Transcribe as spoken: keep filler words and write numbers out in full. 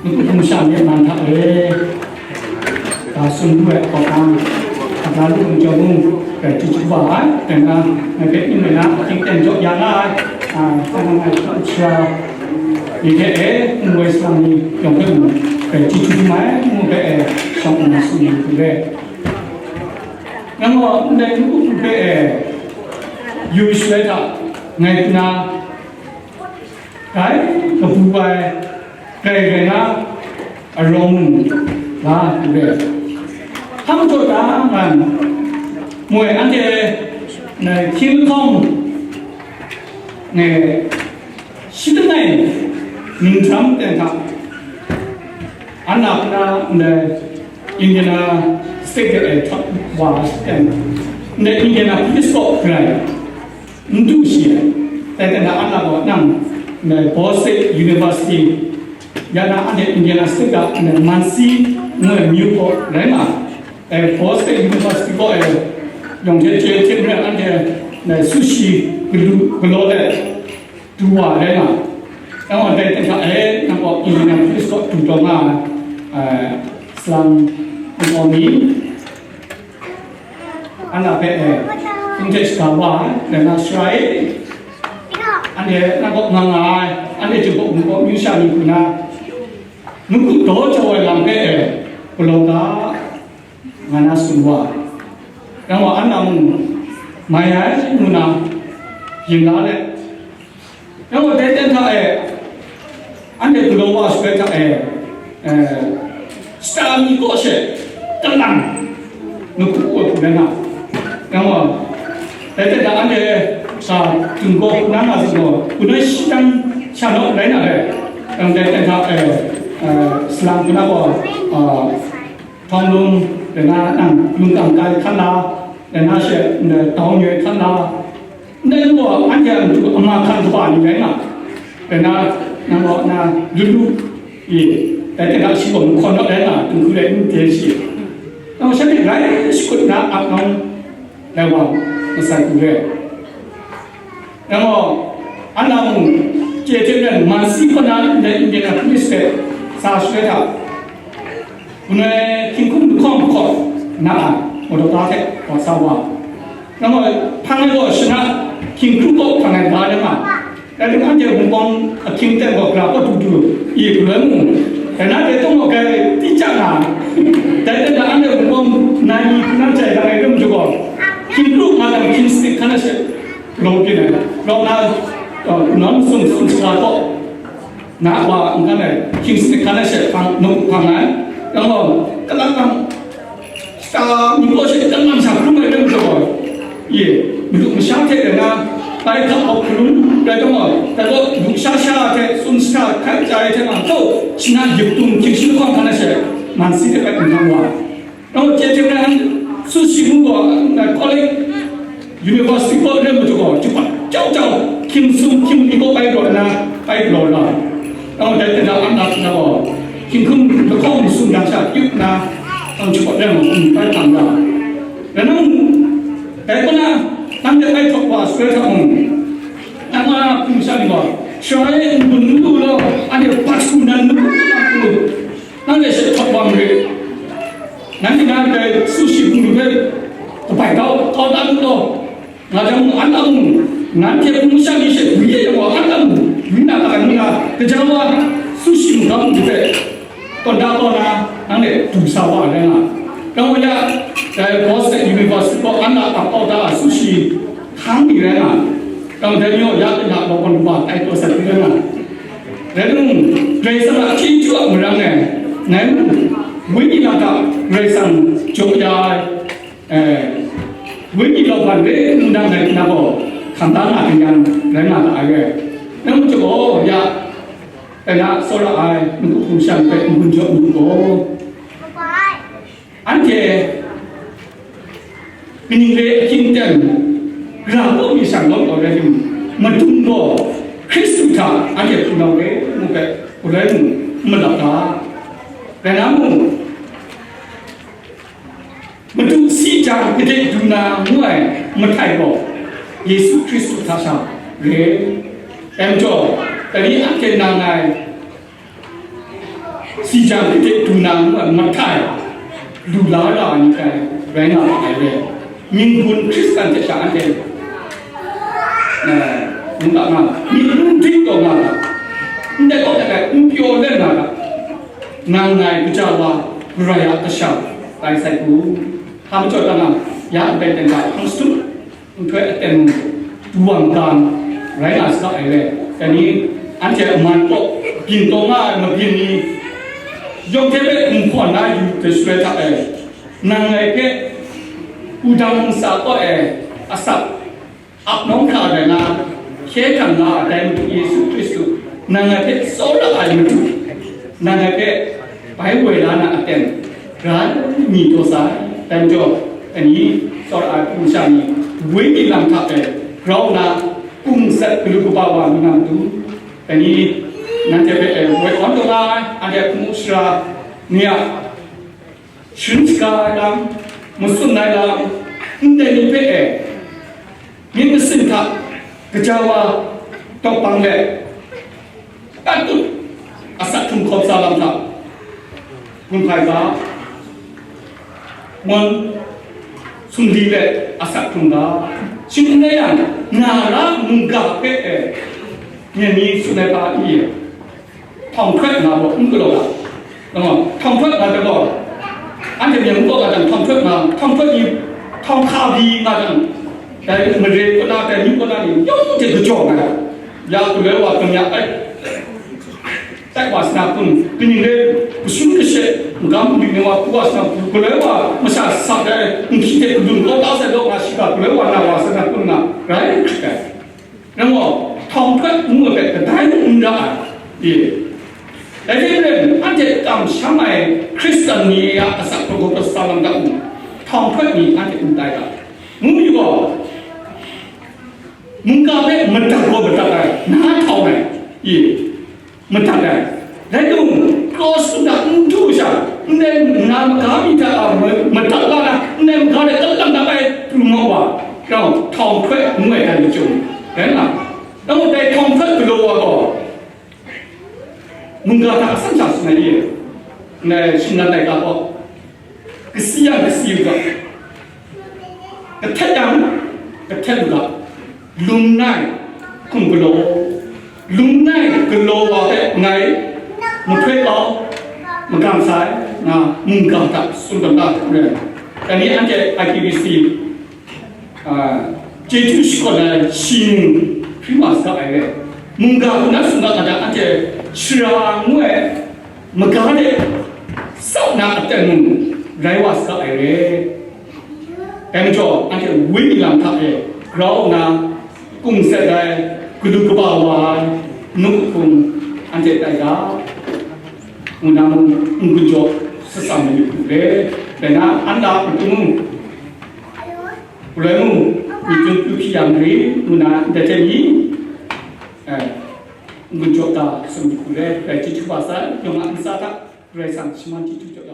Mukut hpung sha myit man hta e, ga tsun lu ai hkawhkam, aga lu ai majaw mung, grai chyeju wa ai, dai na, ngai hpe ning rai na, ahkying aten jaw ya nga ai, a, dai na ngai hpung sha ni hte e, n woi salang ni yawng hpe mung, grai chyeju mai, ngu hpe e, shawng nna tsun ni hku re. Nang gaw ndai mukut hpung hpe e, yu shaloi hta, ngai hpe na, Dai kabu ai, grai rai na, arawng mung la n re. Hpang jaw da nga, moi anhte, na, hkying lahkawng ngai shi langai ningtam ten hta, Anna hpe na ndai Indiana State de e hkap wa ten, ndai Indianapolis kaw grai n du shi ai. Dai hte na Anna gaw nang, na, Ball State University, ya na anhte Indiana State ga, na, Muncie ngu ai myu gaw rai nga ai. Ball State University gaw e, yawng hte chye hte maren anhte, na, sushi galu galaw let du wa rai nga. Nang gaw dai hte hta e, nang gaw Indianapolis kaw du taw nga ai, salang nau mi, Anna hpe e, n hte shaga wa ai, rai nga, Sara e, anhte nang kaw nga nga ai, anhte Jakob mung kaw amyu sha ni hku na, mukut daw jau ai lam hpe e, galaw ga, nga na tsun wa ai. Nang gaw Anna mung mai ai, ngu na, yin la let, Nang gaw dai ten hta e, anhte galaw wa shaloi hta e, eh, shata mi kaw she, kalang, ngu hku wa hku rai nga. Nang gaw, dai ten hta anhte sa, dun gaw hku na nga zawn gaw, hku na shi dan sha naw rai na re. Nang dai ten hta e, eh, salang hku na gaw, ah, Htawng lung, dai na nang lungkang kai hkan la, dai na she, ndai tau nyoi hkan la, ndai gaw anhte a matu ama hkan kaba ni rai nga, dai na nang gaw na lu lu, i, dai hte na shi gaw nhkawn naw rai nga, dinghku rai n den shi, nang shanhte grai shakut na ap nang, dai wa masai hku re. Nang gaw, Anna mung, chye hte maren Muncie kaw na ndai Indianapolis hpe sa shaloi hta, Gun ai hkying hkum lahkawng lahkawng na ai, motor ka hte wa sa wa. Nang gaw hpang ai gaw shana hkying hkru kaw hpang ai ga rai nga. Rai timung, anhte Hpung Bawng ahkying ten gaw gara kaw du du, i galoi mung, dai na dai tawng gaw grai di chya nga ai. Dai ten hta anhte Hpung Bawng nai ni hpung na jai dang ai lam majaw gaw, hkying hkru nga dang hkying sanit hkan na she, galaw byin ai. Galaw na, uh, nawn masum sun sara kaw, Na wa n kan ai, hkying sanit hkan ai she hpang, nawku hpang ai. Nang gaw, kalang lang, shata mi kaw she kalang lang sha hkrum ai rai majaw gaw, ye, madu masha hte rai na, bai hkap hkap hkrum rai taw gaw, dai gaw, lusha sha hte tsun shata hkai chya ai hte mung, tau, shana yip tung hkying shi lahkawng hkan ai she, Muncie hte bai n hkang wa. Nang chye hte maren sushi mung gaw, na college, university kaw rai majaw gaw, jahpat jau jau, hkying sum hkying li kaw bai rawt nna, bai galaw la. Nang dai hte na Anna hte na gaw, hkying hkum lahkawng masum lam sha kyu nna, nang jahpat rai mung, bai hpang ya. Rai nang, dai kaw na, nang de bai htawk wa shaloi hta mung, nang a hpung sha ni gaw, Sara e n gun n lu law, anhte pat hku nan n lu na hku, Nanhte she htawk wa marit. Nanhte na ndai sushi hpung lu hpe kabai kau, kau dan law, nga jang mung, an a mung, nanhte hpung masha ni she gwi e yang gaw, an a mung, gwi na ga ai ngu na, gaja wa, sushi mung ga mung hpe, tawn da taw na, nanhte du sa wa ai rai nga. Dang wa ya, dai Boston University kaw an a ap kau da ai sushi hkang ni rai nga. Dang dai ni gaw ya kaja law kawn kaba tai taw sat hku rai nga. Rai timung, Karai Kasang a chyeju a marang e, ngai mung, wenyi lam hta Karai Kasang jaw ya ai, eh, wenyi law ban re nna ngai hpyi na gaw, hkam da nga hkring yang rai nga ga ai re. Nang majaw gaw, ya, dai na tsawra ai, mukut hpung sha hpe n-gun jaw n-gun gaw, Anhte kaning re ahkying ten, gara kaw mi shang lawm kau rai timung, madung gaw Hkristu hta anhte hpunau re ngu hpe, galoi mung n malap ga. Rai na mung, madu si jang gade du na ngu ai mahtai gaw Yesu Hkristu hta sha re. Dai majaw, dai ni anhte nang ngai Si jang hte du na ngu ai mahtai lu la ra ai ni hkrai rai nga ai re. Mying gun Hkristan hte sha anhte, eh, ngu ga nga, myit n dip taw nga ga, ndai kaw hte n pyaw let nga ga, nang ngai kaja wa Karai a kasha tai sai hku, hpa majaw ta nga, ya ndai ten ga hpang shatup nhtoi aten mung, duwang gang rai nga saga ai re. Dai ni, anhte a man kaw byin taw nga ai mabyin ni, yawng hte hpe gumhkawn na yu ai shaloi hta e, nang ngai hpe wudang nsa kaw e asak ap nawng hkra rai na, hkye hkrang nga ai dai Madu Yesu Hkristu, nang ngai hpe tsawra ai Madu, nang ngai hpe bai woi la na aten, rai mi taw sai, dai majaw, ani tsawra ai hpung sha ni, wenyi lam hta e grau nna, hpung sat galu kaba wa mi na matu, ani nanhte hpe e woi awn taw nga ai, anhte hpung sara ni a sharin shaga ai lam, matsun ai lam, ndai ni hpe e, myit masin hta kaja wa tawk bang let, tatut asak hkrung hkawm sa lam hta, gun hpai ga, ngun sumri let asak hkrung ga, shing n rai yang, na ra mungga hpe e, myen ni tsun ai hpa n ye, htawng hkawt nga gaw n galaw ga, htawng hkawt nga gaw, anhte myen n gaw ga jang, htawng hkawt nga, htawng hkawt ni, htawng hka di nga jang, dai mare kaw na, dai myu kaw na ni yawng hte kajaw nga ai, ya galoi wa kamya ai, tai wa sa na hpung, kaning re, kashun kashe, magam mabyin ni wa hpu wa sa na hpung, galoi wa masha sa ai nhki hte kadun kau da sai law nga shiga, galoi wa na wa sa na hpung nga, rai hkrit ai. Nang gaw, htawng hkawt ngu ai hpe kadai mung n ra ai. Ye. Dai hte maren, anhte kamsham ai Hkristan ni a asak hkrung hkawm sa lam hta mung, htawng hkawt ni anhte n tai ga. Ngu mayu gaw, mungga hpe madat gaw madat ai, na htawng ai, i, madat ai. Rai timung, kraw sut na n du sha, ndai na maga mi hta a ma-, madat la na, ndai maga de kalang na ai pru nga wa, rau htawng hkawt ngu ai dan machyung rai nga. Nang gaw dai htawng hkawt galaw wa gaw, mungga hta asan sha tsun ai ye, ndai shinggan laika gaw, kasi yang kasi u ga, kahtet yang kahtet u ga, lum nai hkum galaw, lum nai galaw wa hpe ngai mahtoi kau, magam sai, nga mungga hta tsun tawn da hkrum ai. Dai ni anhte I P B C, a, chyeju shakawn ai shi mung hpring wa saga ai re. Mungga hku na tsun ga ga da, anhte shara ngu ai maga de tsap na aten mung rai wa saga ai re. Dai majaw, anhte wenyi lam hta e grau nna, hpung sat ai, galu kaba wa ai, nu hkum anhte tai ga, ngu na mung n gun jaw, shatsam mayu hku re. Dai na, an la hpung htung, galoi mung, myit dun pru hpyi ya mari, ngu na, ndai hte ni, eh, n gun jaw da, shatsam mayu hku re. Rai chyeju wa sai, yawng a ntsa hta, Karai Kasang shaman chyeju jaw.